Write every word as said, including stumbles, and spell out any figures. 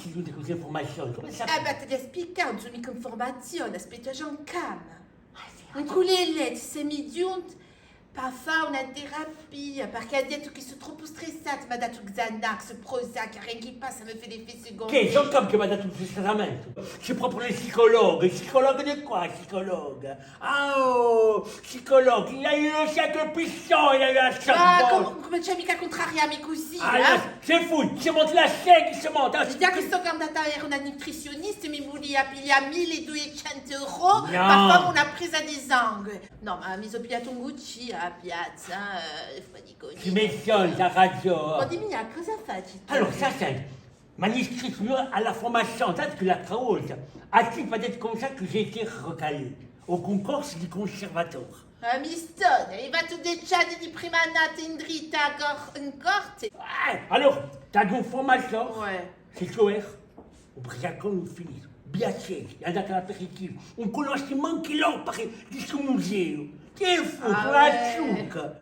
Ghjunti cù st'infurmazioni, cumu sà? Eh bè, t'aghju da spiegà, ùn sò micca infurmazioni, aspetta, Jean-Cam. Ah, sì, ah, sì. Incù l'elletti semu ghjunti pà fà una terapia, perchè hà dettu chì sò troppu stressatu, m'hà datu Xanax, Prozac, rien qui passe, ça me fait l'effet secondaire. Chì hè Jean-Cam chì m'hà datu u stressamentu? Ci hè propiu u psicologu, u psicologu di quale psicologu? Ah, oh, psicologu, il a eu le sac de piston, il a eu la... Ah, cervelle. Cumu, cumu ci hè micca à cuntrarià mi cusì, eh? Allora, c'est fou, c'est mon la chèque, c'est mon... Digià chì sò andata à vede una nutriziunista, mi vulia piglià mille è duiecentu euro per fà una presa di sangue. Nò, ma mi sò pigliatu un gucci à a piazza, eh, fà di così. Ti metti in ragiò. Ma dimmi, cosa faci tù? Allora, sà, senti, m'anu iscrittu eiu à a furmazioni, tantu chì l'altra volta, à chì pò dì cum'è chì j'étais recalé à u cuncorsu di cunservatore. Ah, mi stona, ai fattu deci anni di prima annata in drittu à Cor-, in Corti. Eh, allora, t'aghju un'infurmazioni? Ouais. Sè chì hè? U briacone hè finitu. Biascelli, hè andatu à l'aperitivu. Ùn cunnosci mancu l'opere di stu museu. Chì hè fu, ah, quella ouais, ciucca.